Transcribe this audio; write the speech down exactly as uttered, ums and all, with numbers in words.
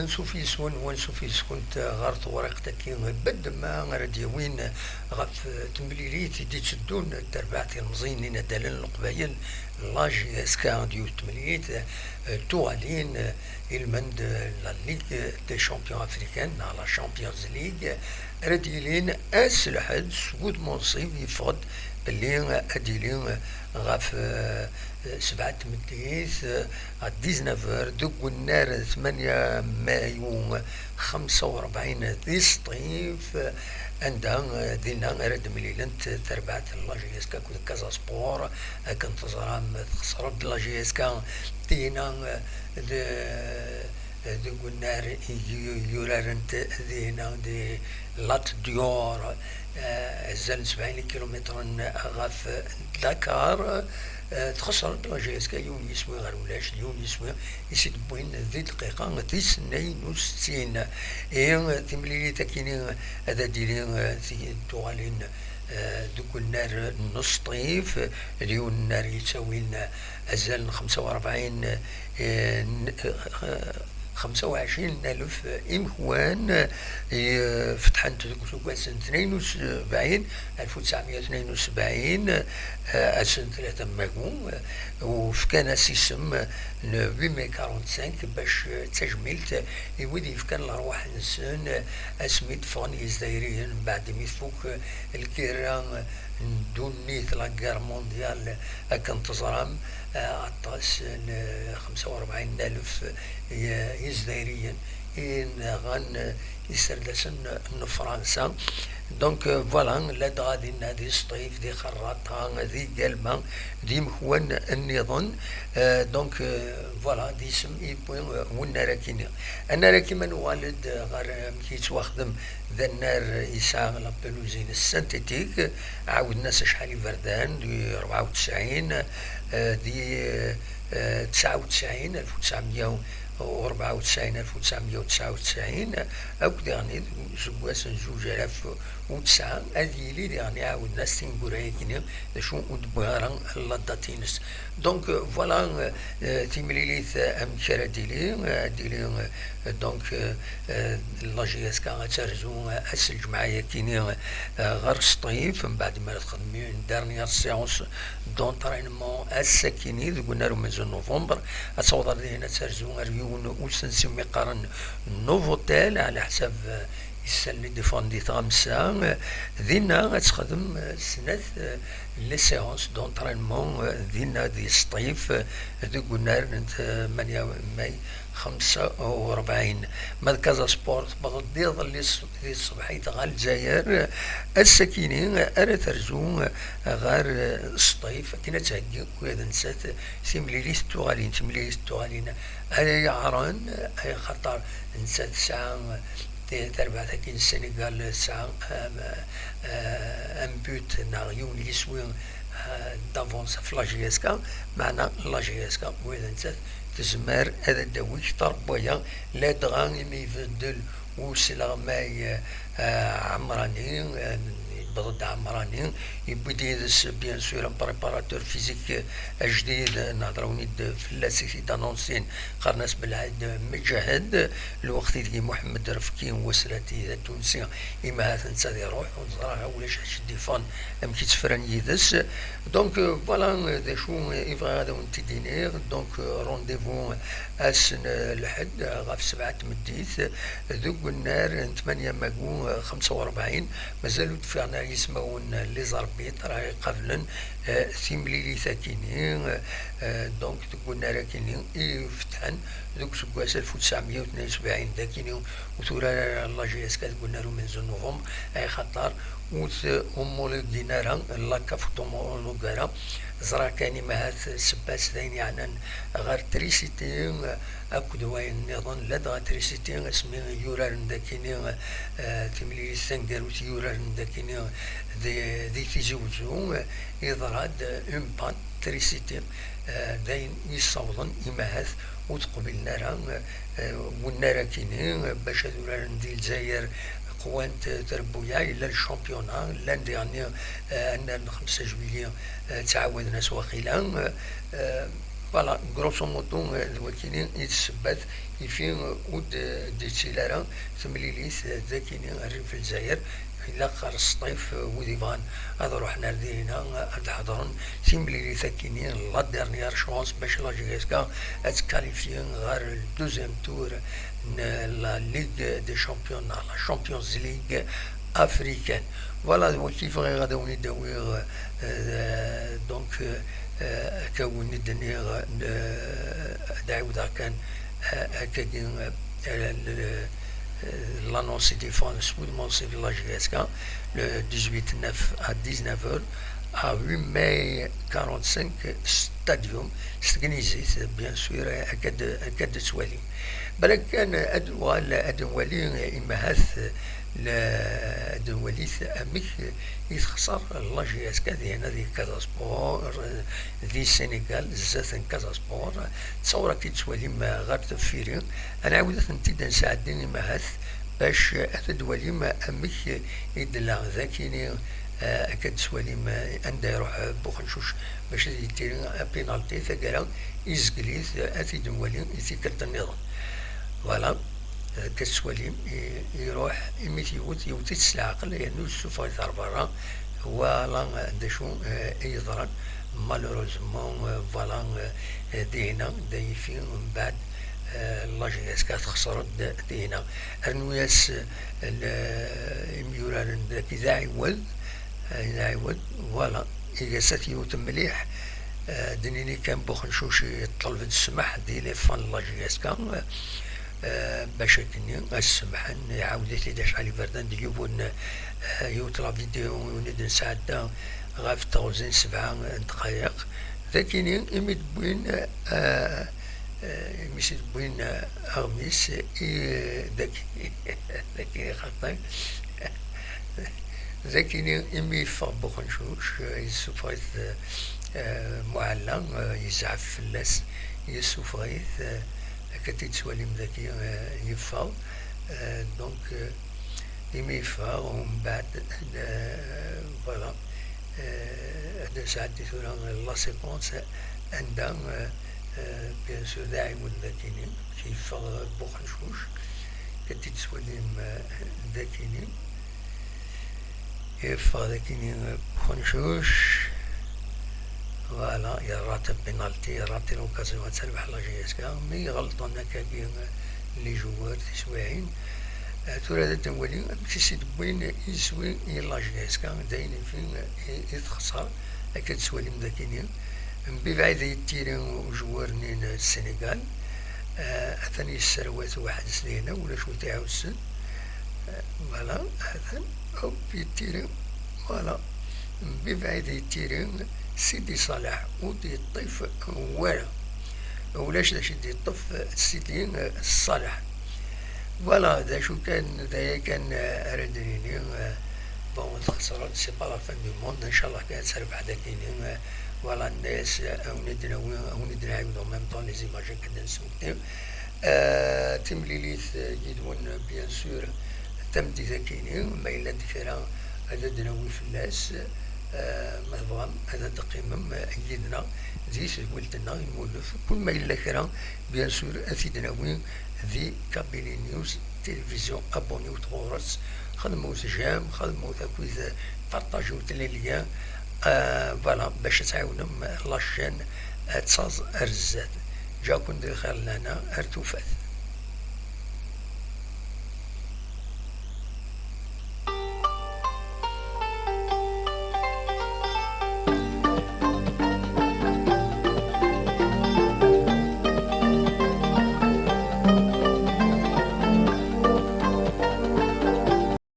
Ansuf yis-wen, u ansuf yis-kent ɣer tewriqt-agi n ddemma ara d-yawin ɣef temlilit i d-itteddun d terbaɛt ilmeẓyen n yinaddalen n Leqbayel, la J S K, d yiwet n temlilit, eh, tuɣalin, eh, ilmend, eh, la Ligue des Champions Africaines, neɣ la Champions League, ara d-yilin ass Lḥedd skud munsib yeffeɣ-d belli ad d-yili ɣef, eh, sebɛa n tmeddit, eh, à dix-neuf heures, deg unnar tmanya mayu xemsa u rebɛin di Sṭif, anda, eh, dinna ara d-mlilent terbaɛt n la J S K akked Casa Sport. Akken teẓram, texṣer-d la J S K dinna, eh, d-, deg unnar i yu-, yurarent dinna di Latte d'Or, eh, azal n sebɛin ikilumitren ɣef Dakar. Eh, txeṣṣer-d la J S K yiwen yiswi ɣer ulac, d yiwen yiswi i s-id-wwin di dqiqa tis tnayen u settin. Ihi, timlilit akkin-nni ad d-tili, eh, ti-, tuɣalin, eh, deg unnar n Sṭif, d yiwen unnar yettawin azal n xemsa u rebɛin, eh, n-, eh, xemsa u ɛecrin alef imekwan, eh, fetḥent deg useggas n tnayen u sebɛin, alef u tesɛemya u tnayen u sebɛin, eh, ass n tlata n wagu, eh, u fkan-as isem n huit mai quarante-cinq bac, eh, d tajmilt i wid yefkan lerwaḥ-nsen, eh, asmi d-ffɣen Yizdayriyen mbeɛd mi tfuk, eh, lgirra, eh, n ddunit, la guerre mondiale, akken teẓram, eh, aṭas n, eh, xemsa u rebɛin alef, eh, Yizdayriyen i nɣan, eh, iserdasen n Fransa. Donc, euh, voilà, ladɣa dinna di Sṭif, di Xerraṭa, di Galma, d imekwan nniḍen. Euh, donc, euh, voilà, d isem i yewwi, euh, unnar akkin-nni. Annar akkin ma nuɣal-d ɣer amek yettwaxdem, d annar yesɛa la pelouse-ines synthétique, ɛawden-as acḥal iberdan, di rebɛa u tesɛin, euh, di, euh, tesɛa u tesɛin, alef u tesɛemya u rebɛa u tesɛin, alef u tesɛemya u tesɛa u tesɛin, akk diɣen deg useggas n zuǧ alaf u tesɛa, ad yili diɣen iɛawed-as tineggura-agi-nni, d acu ur d-wwiɣ ara la date-ines. Donc, euh, voilà, euh, euh, timlilit, euh, amek ara d-tili, euh, ad d-tili, euh, donc, euh, euh, la J S K ad terzu, euh, ass n lǧemɛa-agi-nni, euh, ɣer Sṭif, mbeɛd mi ara texdem une dernière séance d'entraînement ass-agi-nni deg unnar umenzu n novembre, ad taweḍ ar dihin ad terzu ar yiwen usensi mi qqaren Novotel, ɛla ḥsab, eh, isellen i d-iffɣen di tɣamsa. Dinna ad texdem, eh, snat, eh, les séances d'entraînement, eh, dinna di Sṭif, eh, deg unnar n tmanya mai xemsa u rebɛin. Ma d Casa Sport tewweḍ-d iḍelli ṣ-, di tṣebḥit ɣer Lezzayer, ass-akini ara terzu ɣer Sṭif, akken ad theggi ula d nettat timlilit n tuɣalin, timlilit n tuɣalin ara yeɛren, axaṭer nettat tesɛa ti-, tarbaɛt-agi n Senegal tesɛa, am, eh, un but neɣ yiwen yiswi, eh, d'avance ɣef la J S K, meɛna la J S K ula d nettat tezmer ad d-tawi kter n waya, ladɣa imi ibeddel usleɣmay, eh, Ɛemrani, eh, yewweḍ-d Ɛemrani, yewwi-d yid-s, bien sûr, un préparateur physique ajdid, nehder-awen-id fell-as, i t-id-anunsin, qqaren-as Belɛid Meǧahed, lweqt ideg Muḥemmed Refki Wasrati d Atunsi, imi ahat netta ad iruḥ, ur neẓra ara ulac acu d-iffɣen, amek i tt-fran yid-s. Donc, euh, voilà, euh, d acu, euh, i bɣiɣ ad awen-t-id-iniɣ. Donc, euh, rendez-vous ass n, euh, lḥedd, euh, ɣef sebɛa n tmeddit, euh, deg unnar n tmanya magu, euh, xemsa u rebɛin. Mazal ur d-ffiɣen ara yismawen, euh, les arbitres ara iqablen, euh, timlilit-akini, euh, euh, donc, deg unnar-akini i ifetḥen deg useggas alef u tesɛemya u tnin u sebɛin. D akini ur turar ara la J S K deg unnar umenzu n novembre, axaṭer ur t-homologin ara, la CAF ur t-homologue ara. Ẓriɣ kan imahat ssebba-s d ayen yeɛnan ɣer Tricity akked wayen nniḍen, ladɣa Tricity asmi yuraren dakini, eh, timlilit taneggarut yuraren dakini di, di Tizi Wezzu, eh, yeḍra-d une panne Tricity, eh, d ayen yessawḍen imahat ur t-qbilen ara, eh, unnar-akini, eh, bac ad uraren di Lezzayer, qwant, eh, trebbuyaɛ, yella le championnat, llan diɣenni, eh, annar n xemsa juillet, eh, ttɛawaden-as waqila, eh, Voilà, grosso modo, d wakini i d ssebbat ifi ur d-, d-yettili ara temlilit d akini rrif n Lezzayer. Ilaq ar sṭif wid ibɣan ad ruḥen ar dihina, ad d-ḥeḍren timlilit akini, la dernière chance bac la J S K ad tkalifyi ɣer le deuxième tour n la Ligue des Champions, la Champions League africaine. Voilà, d waki bɣiɣ ad awen-id-awiɣ, euh, donc, euh, akka win i d-nniɣ, euh, ad ɛiwdeɣ kan, euh, akkagi, euh, le, euh, l'annonce i d-yeffɣen s wudem unṣib n la J S K, le dix-huit neuf à dix-neuf heures, à huit mai quarante-cinq Stadium, s tegnizit, bien sûr, akka d-, akka d-tettwali. Balak kan ad nuɣal ad nwali, imahat, la, ad nwali amek i texṣer la J S K dihina di Casa Sport, di Sénégal, zdat n Casa Sport. Ttawra ki tettwalim ɣer deffiri. Ad nɛawed ad tent-id-nesɛeddi imahat bac ad twalim amek i d-tella dakini, eh, akka d-tettwalim, eh, anda iruḥ, eh, Buxencuc bac ad yettiri apinalti, taggara izgel-it, eh, ad t-id-nwali i tikkelt nniḍen. Voilà, eh, akka tettwalim, i-, iruḥ imi t-yewwet, yewwet-it s leɛqel, yernu yessufeɣ-it ɣer berra. Voilà, eh, d acu, eh, i yeḍran. Malheureusement, eh, voilà, eh, dihina, d ayifi, mbeɛd, eh, la J S K texṣer-d dihina. Rnu-yas, eh, l-, imyuraren dagi d aɛiwed, eh, d aɛiwed, voilà. Iga-s at yiwet mliḥ, eh, d-nini kan Buxencuc yeṭleb-d ssmaḥ di les fans n la J S K, eh, bac akkenni ad ssemḥen, iɛawed-it-id acḥal iberdan d yiwen, eh, yiwet la vidéo i wen-id-nesɛedda ɣef teɣzi n sebɛa n ddqayeq. Dakini imi d-wwin, eh, eh, imi s-d-wwin, eh, aɣmis i, eh, daki-, dakini xaṭi. Dakini imi yeffeɣ Buxencuc, eh, yessufeɣ-it, eh, Muɛella, eh, yezɛef fell-as, yessufeɣ-it, eh, akka t-id-tettwalim daki, eh, yeffeɣ. Eh, donc, eh, imi yeffeɣ, umbeɛd, eh, voilà, eh, ad nesɛeddi tura la séquence anda, eh, eh, bien sûr, d aɛiwed dakini, yeffeɣ Buxencuc, akka t-id-tettwalim, eh, dakini. Yeffeɣ dakini Buxencuc. Voilà, yerra-t apinalti, yerra-t l'occasion ad terbeḥ la J S K. Mi ɣelṭen akkagi les joueurs tiswiɛin. Eh, tura ad d-nwali amek i s-id-wwin iswi i la J S K, d ayen ifi i, i texṣer, akka d-tettwalim dakini. Mebɛid yettiri ujewwur-nni n Senegal, eh, atan yesserwat waḥed s dihna, ulac wi t-iɛussen. Eh, voilà, atan, hop, yettiri, voilà. Mebɛid yettiri Sidi Ṣaleḥ, ur d-yeṭṭif wara. Ulac d acu i d-yeṭṭef Sidi Ṣaleḥ. Voilà, d acu kan, d aya kan, eh, ara d-nini, eh, bon, txesreḍ, c'est pas la fin du monde, inchallah kan ad terbeḥ dakini, eh, voilà, nna-yas, eh, ad wen-id-nawi, ad wen-id-nɛiwed en même temps les images akken ad d-nesmekti. Eh, timlilit, eh, yid-wen, bien sûr, tameddit akini, ma yella-d kra ad d-nawi fell-as, eh, ma tebɣam ad d-teqqimem, eh, yid-neɣ di tedwilt-nneɣ i Lmulud, kul ma yella kra, bien sûr, ad t-id-nawi di Kabylie News Télévision. Abonné-wt ɣur-s, xedmewt j'aime, xedmewt akkit, partagiwt les liens, euh, voilà, bac ad tɛiwnem la chaîne ad taẓ ar zdat. Ǧǧa-ken di lxir lehna ar tufat.